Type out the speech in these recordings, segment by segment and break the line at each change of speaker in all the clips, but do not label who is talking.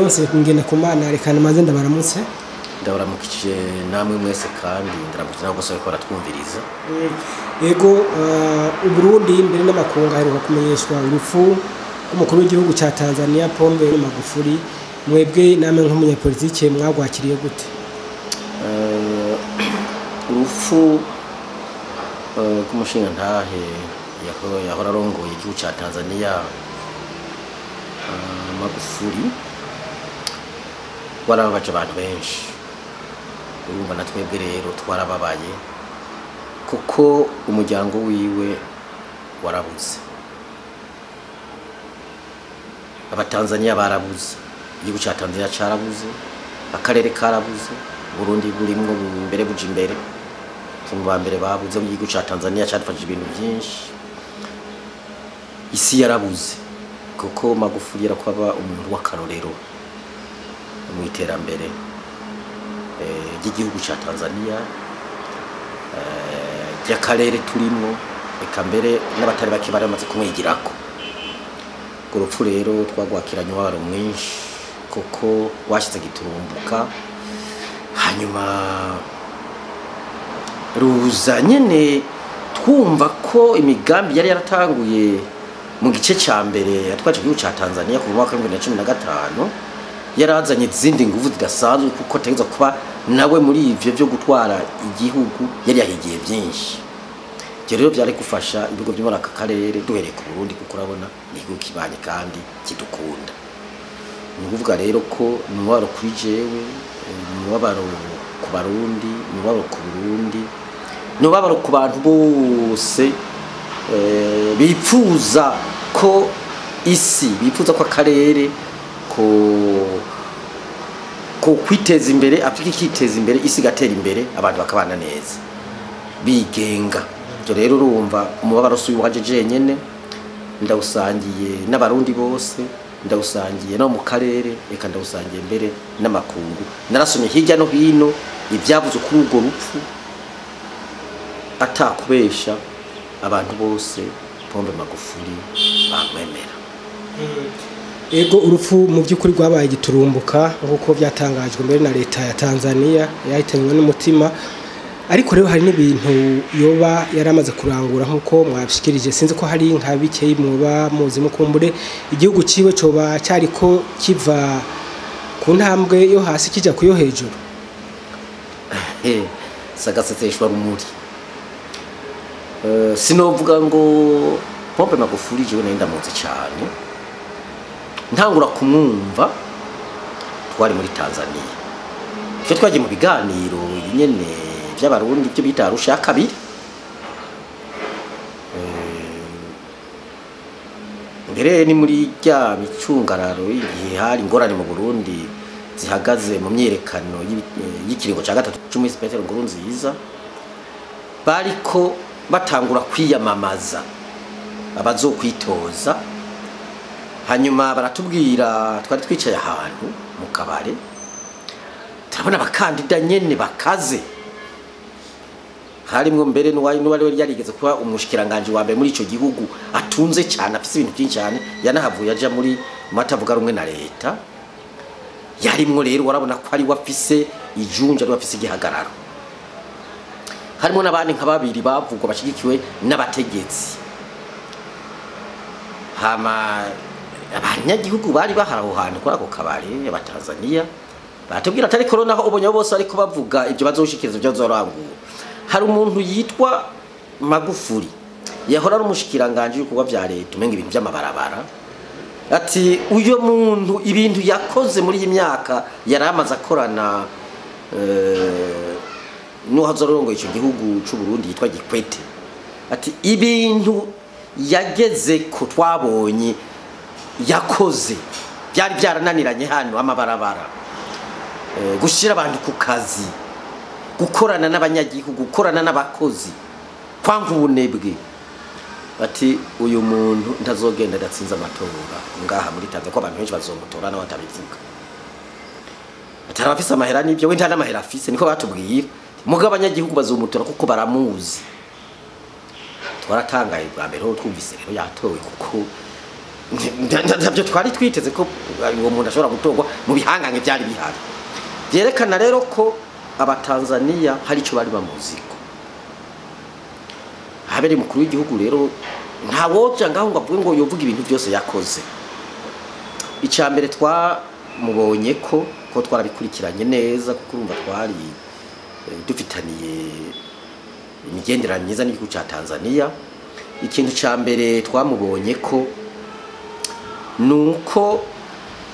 Leonce Ngendakumana, reka maze ndabaramutse.
Ndabaramukije namwe mwese kandi ndaramukije nabo bose bariko baratwumviriza.
Ego, Uburundi mbere n'amakungu aheruka kumenyeshwa urupfu rw'umukuru w'igihugu ca Tanzania Pombe Magufuli. Mwebwe namwe nk'umunyapolitike mwagwakiriye gute?
Urupfu rw'umushingantahe yahora arongoye igihugu ca Tanzania Magufuli warababaje abantu benshi. Urumva na twebwe rero twarababaye kuko umuryango wiwe warabuze, abatanzania barabuze, igihugu ca Tanzania carabuze, akarere karabuze, Burundi burimwo mbere buja imbere mu ba mbere babuze. Igihugu ca Tanzania cadufashije ibintu vyinshi, isi yarabuze kuko Magufuli yarakwaba umuntu w'akarorero mu iterambere ry'igihugu ca Tanzania, ry'akarere turimwo, eka mbere n'abatari bake bari bamaze kumwigirako. Urwo rupfu rero twagwakiranye umubabaro mwinshi kuko washize giturumbuka, hanyuma ruza nyene twumva ko imigambi yari yaratanguye mu gice ca mbere yatwaje igihugu ca Tanzania kuva mu mwaka w'ibihumbi bibiri na cumi na gatanu yarazanye izindi nguvu zidasanzwe, kuko ategerezwa kuba nawe muri ivyo vyo gutwara igihugu yari yahigiye vyinshi. Ivyo rero vyari gufasha ibigo vyo muri aka karere duhereye ku Burundi, kuko urabona ni igihugu kibanye kandi kidukunda. Ni ukuvuga rero ko ni umubabaro kuri jewe, ni umubabaro ku Barundi, ni umubabaro ku Burundi, ni umubabaro ku bantu bose bipfuza ko isi, bipfuza ko akarere ko kwiteza imbere, Afrika ikiteza imbere, isi igatera imbere, abantu bakabana neza bigenga. Ivyo rero urumva umubabaro si uwanje jenyene, ndawusangiye n'abarundi bose, ndawusangiye no mu karere, eka ndawusangiye mbere n'amakungu. Narasomye hirya no hino ivyavuzwe kuri urwo rupfu, atakubesha abantu bose Pombe Magufuli bamwemera.
Ego, urupfu mu by'ukuri rwabaye giturumbuka nk'uko byatangajwe mbere na leta ya Tanzania, yahitanywe n'umutima. Ariko rero hari n'ibintu yoba yaramaze kurangura nk'uko mwabishikirije, sinzi ko hari nka bikeyi mwoba muzi mukumbure igihugu ciwe coba cyariko kiva ku ntambwe yo hasi kija kuyo hejuru.
Sagaseseshwa rumuri. Sinovuga ngo Pombe Magufuli jewe nari ndamuzi cyane, ntangura kumwumva twari muri Tanzania. Twe twagiye mu biganiro nyene by'abarundi byo bita Arusha ya kabiri. Mbere ni muri rya micungararo igihe hari ingorane mu Burundi zihagaze mu myerekano y'ikiringo ca gatatu c'umuhisi Petero Nkurunziza, bariko batangura kwiyamamaza abazokwitoza. Hanyuma baratubwira, twari twicaye ahantu mu kabare, turabona abakandida nyene bakaze, harimwo mbere n'uwari yarigeze kuba umushikiranganje wa mbere muri ico gihugu, atunze cyane, afise ibintu byinshi cyane, yanahavuye aja muri matavuga rumwe na leta. Yarimwo rero warabona ko ari wafise ijunja, ari wafise igihagararo. Harimo n'abandi nka babiri bavugwa bashigikiwe n'abategetsi. Hama abanyagihugu bari bahari aho hantu kuri ako kabare abatanzania baratubwira atari corona aho ubonye bose ariko bavuga ibyo bazoshikiriza, ibyo bazorangura. Hari umuntu yitwa Magufuli yahora ari umushikiranganje w'ibikorwa vya leta, umenga ibintu vy'amabarabara. Ati uyo muntu ibintu yakoze muri iyi myaka yari amaze akorana n'uwahoze arongoye ico gihugu c'u Burundi yitwa Gikwete. Ati ibintu yageze ko twabonye yakoze byari byarananiranye hano, amabarabara, gushira abantu ku kazi, gukorana n'abanyagihugu, gukorana n'abakozi, kwanga ubunebwe. Ati uyu muntu ntazogenda adatsinze amatora ngaha muri Tanzania, ko abantu benshi bazomutora nawe atabivuga. Ati arafise amahera n'ibyo, we nta n'amahera afise, niko batubwira. Mugabo abanyagihugu bazomutora kuko baramuzi. Twaratangaye bwa mbere ho twumvise rero yatowe, kuko ntabyo twari twiteze ko Uwo muntu ashobora gutorwa mu bihangange byari bihari, byerekana rero ko abatanzania hari icyo bari bamuziko. Habere mukuru w'igihugu rero nta woja ngaho ngo avuge ngo yovuga ibintu byose yakoze. Icya mbere twamubonye ko twarabikurikiranye neza, kuko urumva twari dufitaniye imigenderanire myiza n'igihugu cya Tanzania. Ikintu cya mbere twamubonye ko nuko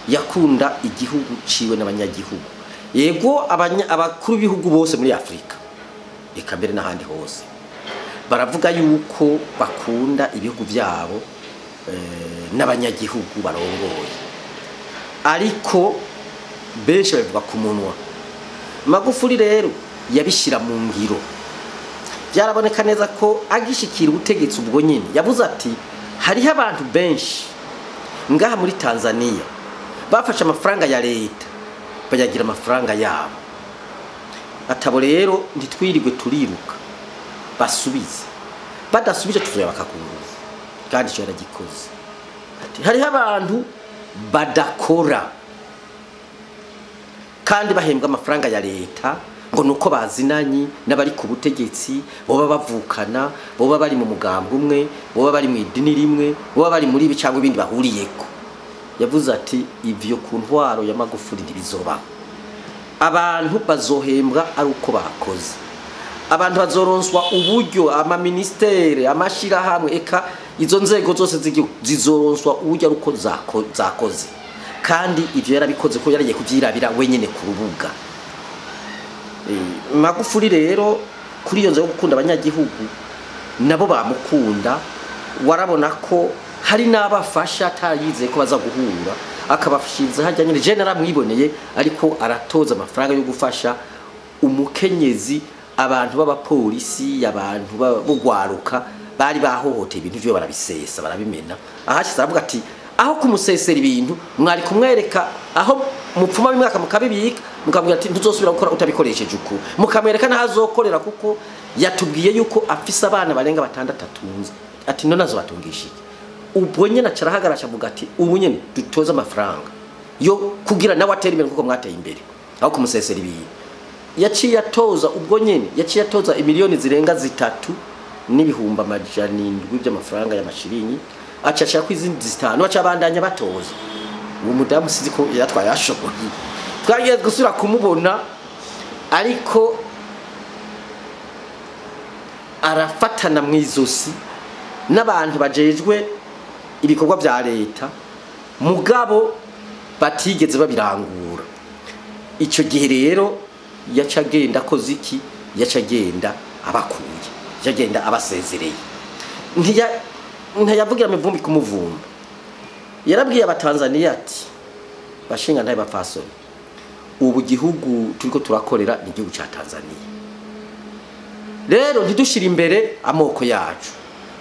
yakunda igihugu ciwe n'abanyagihugu. Yego, abakuru b'ibihugu bose muri Afrika eka mbere n'ahandi hose baravuga yuko bakunda ibihugu byabo n'abanyagihugu barongoye, ariko benshi babivuga ku munwa. Magufuli rero yabishyira mu ngiro. Byaraboneka neza ko agishikira ubutegetsi ubwo nyine yavuze ati hariho abantu benshi ngaha muri Tanzania bafashe amafaranga ya leta bayagira amafaranga yabo, atabo rero ntitwirirwe turiruka, basubize, badasubije tuvuye bakakunguza. Kandi icyo yaragikoze. Ati hariho abantu badakora kandi bahembwa amafaranga ya leta ngo nuko bazinanye n'abari ku butegetsi, boba bavukana, boba bari mu mugambwe umwe, boba bari mu idini rimwe, boba bari muri ibi cyangwa ibindi bahuriyeko. Yavuze ati ivyo ku ntwaro ya Magufuli ntibizobaho. Abantu bazohembwa ari uko bakoze, abantu bazoronswa uburyo, amaministere, amashirahamwe, eka izo nzego zose z'igihugu zizoronswa uburyo ari uko zakoze. Kandi ivyo yarabikoze ko yaragiye kuvyirabira wenyene ku rubuga. Magufuli rero kuri iyo nzo yo gukunda abanyagihugu nabo bamukunda, warabona ko hari n'abafasha atayizeye ko baza guhura, akabashinze hajya nyine. Je naramwiboneye ariko aratoza amafaranga yo gufasha umukenyezi, abantu b'abapolisi, abantu b'ugwaruka bari bahohoteye ibintu byo barabisesa barabimena. Ahashize aravuga ati aho kumusesera ibintu mwari kumwereka aho mupfuma bimwaka mukabibika, mukamubwira ati ntuzosubira gukora utabikoresheje uko, mukamwereka n'ahazokorera, kuko yatubwiye yuko afise abana barenga 6 atunze, ati none azobatungishije. Ubwo nyene acarahagarasha avuga ati ubu nyene dutoze amafaranga yo kugira nawe atere imbere kuko mwateye imbere, aho kumusesera ibintu. Yaciye atoza ubwo nyene, yaciye atoza imiliyoni zirenga 3 n'ibihumbi 700 by'amafaranga y'amashiringi, aca ashaka ko izindi 5 aca abandanya batoza. Uwo mudamu sizi ko yatwaye ashoboye, twagiye gusubira kumubona ariko arafatana mu izosi n'abantu bajejwe ibikorwa vya leta, mugabo batigeze babirangura. Ico gihe rero yaca agenda akoze iki? Yaca agenda abakuye, yaca agenda abasezereye. Ntiyavugira imivumbi kumuvumba. Yarabwiye abatanzania ati bashinga ntaye bapfasoni, ubu gihugu turiko turakorera ni igihugu ca Tanzania, rero ntidushire imbere amoko yacu,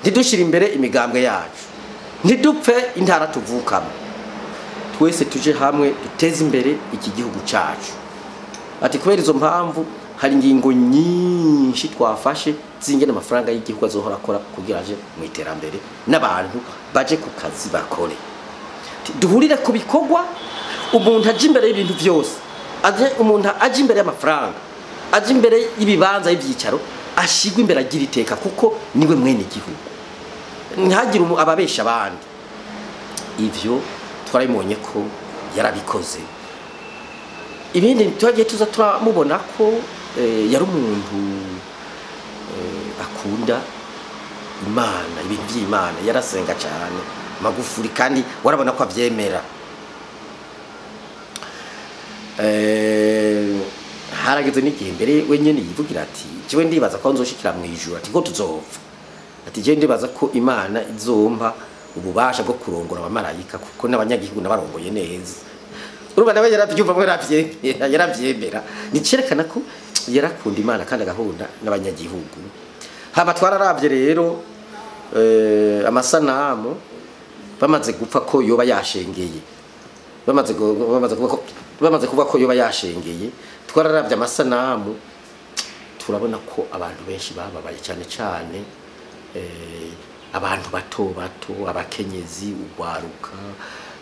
ntidushire imbere imigambwe yacu, ntidupfe intara tuvukamo, twese tuje hamwe duteze imbere iki gihugu cacu. Ati kubera izo mpamvu hari ingingo nyinshi twafashe zingene amafaranga y'igihugu azohora akora kugira aje mu iterambere n'abantu baje ku kazi bakore. Duhurire ku bikorwa, umuntu aje imbere y'ibintu byose, umuntu aje imbere y'amafaranga, aje imbere y'ibibanza y'ibyicaro, ashigwe imbere agira iteka kuko niwe mwene igihugu, ntihagire ababesha abandi. Ivyo twarabibonye ko yarabikoze. Ibindi twagiye tuza turamubona ko yari umuntu akunda Imana, ibintu by'Imana, yarasenga cyane Magufuli, kandi warabona ko avyemera. Harageze n'igihe mbere wenyene yivugira ati jewe ndibaza ko nzoshikira mu ijuru, ati ko tuzopfa, ati jewe ndibaza ko Imana izompa ububasha bwo kurongora abamarayika kuko n'abanyagihugu nabarongoye neza. Urumva nawe yaravyumva, yaravyemera, nicerekana ko yarakunda Imana kandi agahunda n'abanyagihugu. Hama twararavye rero amasanamu bamaze gupfa ko yoba yashengeye, bamaze kuvuga ko yoba yashengeye, twararavye amasanamu turabona ko abantu benshi bababaye, cyane cyane abantu bato bato, abakenyezi, ugwaruka,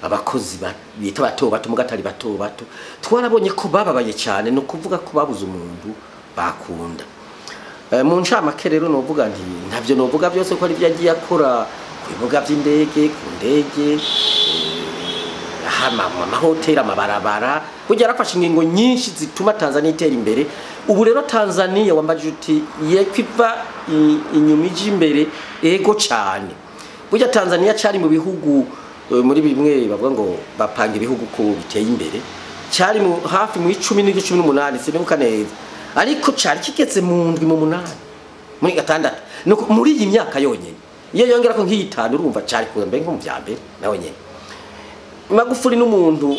Abakozi bita bato bato mugatari bato bato, twarabonye ko bababaye cyane, no kuvuga ko babuze umuntu bakunda. Mu ncamake rero novuga nti ntavyo novuga byose ko ari byo yagiye akora ku bibuga by'indege, ku ndege, amahoteli, amabarabara. Burya yarafashe ingingo nyinshi zituma Tanzania itera imbere. Ubu rero Tanzania wambaje uti yekwiva inyuma ije imbere, ego cyane. Burya Tanzania cari mu bihugu muri bimwe bavuga ngo bapanga ibihugu ko biteye imbere, cari mu hafi mu 10 n'18 sinibuka neza, ariko cari kigeze mu 7 mu 8 muri 6 nuko muri iyi myaka yonyene iyo yongera ko nk'iyitanu urumva cari kuza mbe nko mu vya mbere nawe nyene. Magufuli n'umuntu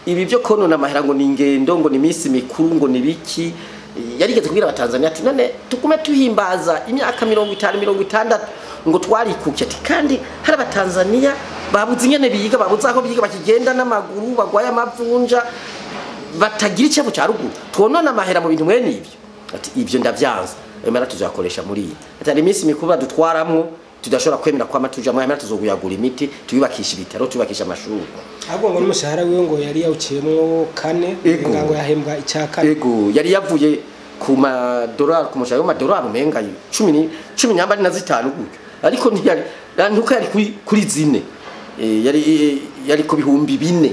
ibi byo konona amahera ngo ni ingendo, ngo ni iminsi mikuru, ngo ni biki, yarigeze kubwira abatanzania ati none tugume tuhimbaza imyaka 50 60 ngo twarikuke, ati kandi hari abatanzania babuze ingene biga, babuze aho biga, bakigenda n'amaguru, bagwaye amavunja, batagira icyabo cya ruguru, twonona amahera mu bintu mwene ibyo. Ati ibyo ndavyanze, ayo mahera tuzakoresha muri iyi. Ati hari iminsi mikuru badutwaramwo tudashobora kwemera kwama tujamwo, ayo mahera tuzoguyagura imiti, tuyubakisha ibitaro, tuyubakisha amashuri.
Ahubwo ngo n'umushahara wiwe ngo yari yawuciyemwo 4, ngo yahembwa icya 4.
Ego, yari yavuye ku madolari, ku mushahara w'amadolari umenga 14 gutyo, ariko ntiyari ntuko yari kuri zine, yari ku 4000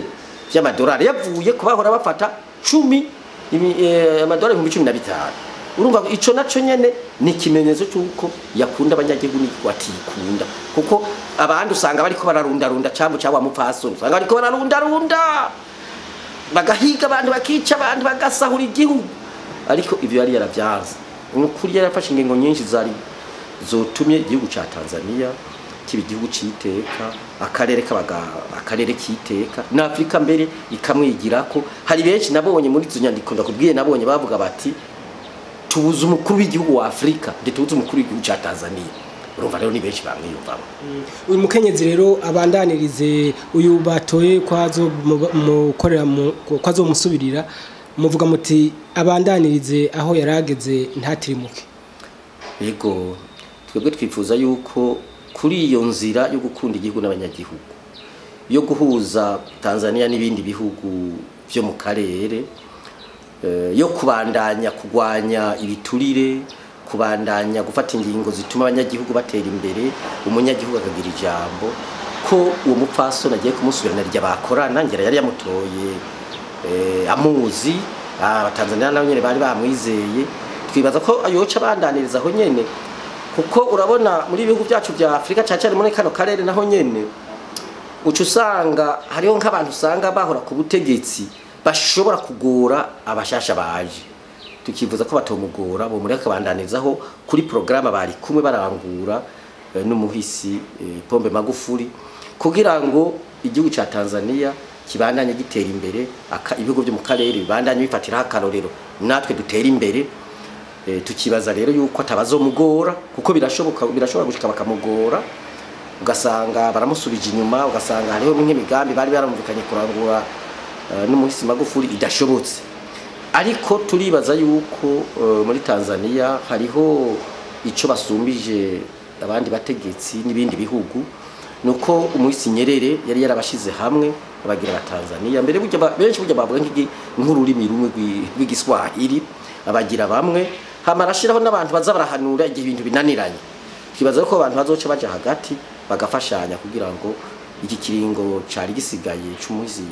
by'amadolari, yavuye kubahora bafata 10 amadolari 15,000. Urumva ico naco nyene ni ikimenyetso cy'uko yakunda abanyagihugu atikunda, kuko abandi usanga bariko bararundarunda cambo cyangwa mupfasoni, usanga bariko bararundarunda bagahiga abantu, bakica abantu, bagasahura igihugu, ariko ivyo yari yaravyanze. Ukuri yarafashe ingingo nyinshi zari zotumye igihugu ca Tanzania kiba igihugu citeka, akarere kabaga akarere kiteka na Afrika mbere ikamwigirako. Hari benshi nabonye muri izo nyandiko ndakubwiye, nabonye bavuga bati tubuze umukuru w'igihugu wa Afrika, nditubuze umukuru w'igihugu ca Tanzania. Urumva rero ni benshi bamwiyumvamo.
Uyu mukenyezi rero abandanirize uyu batoye kwazo mukorera kwazo musubirira, muvuga muti abandanirize aho yarageze ntatirimuke.
Yego, twebwe twifuza yuko kuri iyo nzira yo gukunda igihugu n'abanyagihugu, yo guhuza Tanzania n'ibindi bihugu byo mu karere, yo kubandanya kugwanya ibiturire, kubandanya gufata ingingo zituma abanyagihugu batera imbere, umunyagihugu akagira ijambo, ko uwo mupfasoni agiye kumusubirana rya bakorana, ngera yari yamutoye amuzi, abatanzania nabo nyene bari bamwizeye. Twibaza ko ayoca abandaniriza aho nyene, kuko urabona muri ibihugu byacu bya Afrika cyane muri kano karere naho nyene uca usanga hariho nk'abantu usanga bahora ku butegetsi bashobora kugora abashasha baje. Tukivuza ko batomugora bo muri akabandanirizaho kuri programme bari kumwe barangura n'umuhisi Pombe Magufuli, kugira ngo igihugu ca Tanzania kibandanye gitera imbere, ibihugu byo mu karere bibandanye bifatira akarorero, natwe dutera imbere. Tukibaza rero yuko atabazomugora, kuko birashoboka, birashobora gushika bakamugora, ugasanga baramusubije inyuma, ugasanga hariho nk'imigambi bari baramvikanye kurangura n'umuhisi Magufuli idashobotse. Ariko turibaza yuko muri Tanzania hariho ico basumbije abandi bategetsi n'ibindi bihugu, nuko umuhisi Nyerere yari yarabashize hamwe abagira abatanzania mbere. Burya benshi burya bavuga nk'ururimi rumwe rw'igiswahili, abagira bamwe, hama arashiraho n'abantu baza barahanura igihe ibintu binaniranye. Twibaza ko abantu bazoca baja hagati bagafashanya kugira ngo iki kiringo cari gisigaye c'umuhisi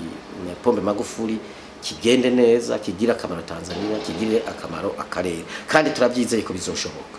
Pombe Magufuli kigende neza, kigire akamaro Tanzania, kigire akamaro akarere, kandi turabyizeye ko bizoshoboka.